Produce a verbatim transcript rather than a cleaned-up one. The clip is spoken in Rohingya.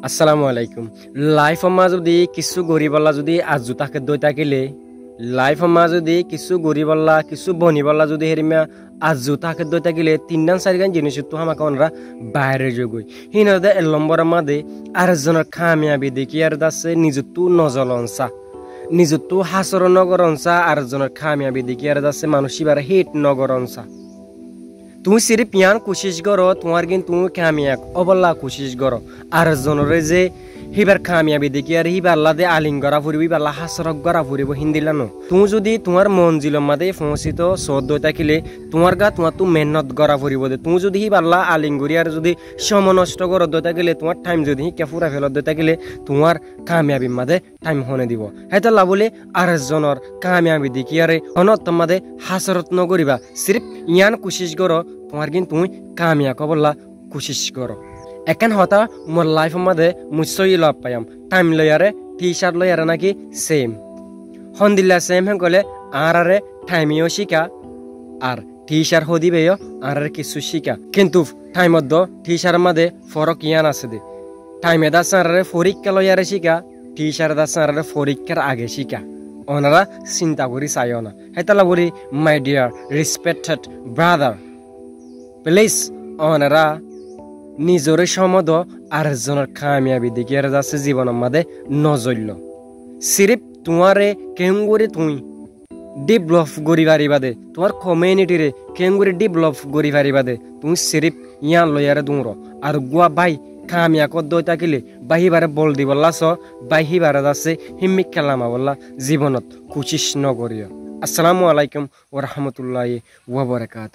Assalamu alaikum. Laifot ma zudi kissú goríbolla zudi arzu táke dói tákile, laifot ma zudi kissú goríbolla, kissú bonibólla zudi hérimma arzu táke dói tákile, tinnán sairgán zinisottú hámaka onora baáre zogói. Híin óilde ek lombor ot ma de, ar ezzonor kamiyabi dekíyaré de asé nizottú nozolon sa. Nizottú hásoro nogoron sa, ar ezzonor kamiyabi dekíyaré de asé manúic íbaré hate nogoron sa. Tuñí siríf yián kucíc goró, tuáñrgín tuñí kamiyab óbolla kucíc goró. Ar ezzonoré ze híbar kamiyabi dekíyaré híballá de aling gorá foribóu, híballá hásorot gorá foribóu, híndilla no. Tuñí zudi tuáñr monzilor madé foóñsito soódde ói tákile, tuáñr gá tuáñttú meénnot gorá foribóu de. Tuñí zudi híballá aling goríyaré zudi cómo nosto goródde ói tákile, tuáñr thaim zudi híkka fúrai felódde ói tákile, tuáñr kamiyabir madé thaim hone dibou? Hétolla bóli ar ezzonor kamiyabi dekíyaré honó ottór madé hásorot nogoríba. Siríf yián kucíc goró, tuáñrgín tuñí kamiyab óbolla kucíc goró. Ekkán hotá mor laifor madé mui sóiyi lof faiyum. Thaim loiyaré, thícar loiyaré náki seim? Hondilla seim hé hoilé, añáráre thaime yó cíka, ar thícar hódibe yó añáráre kissú cíka. Kintu thaimot do thícaror madé forók yián asé dé. Thaime de asé añáráre foríkka loiyaré cíka, thícare de asé añáráre foríkkar age cíka. Onorá sinta gorí saiyó na. Hétolla bóli, my dear respected brother, please, onorá nizoré cómo do, ar ezzonor kamiyabi dekíyaré de asé zibonor madé nozoilló. Siríf tuáñre keéngorí tuñí develop gorí faribá de, tuáñr community re keéngorí develop gorí faribá de, tuñí siríf yián loiyaré duñró. Ar uggúa bái kamiyab ódde ói tákile, bái híbaré bol dibollá soó, bái híbaré de asé hímmikka lamabollá zibonot kucíc nogoríyo. Assalamu alaikum wa rahmatullahi wa barakatuhu.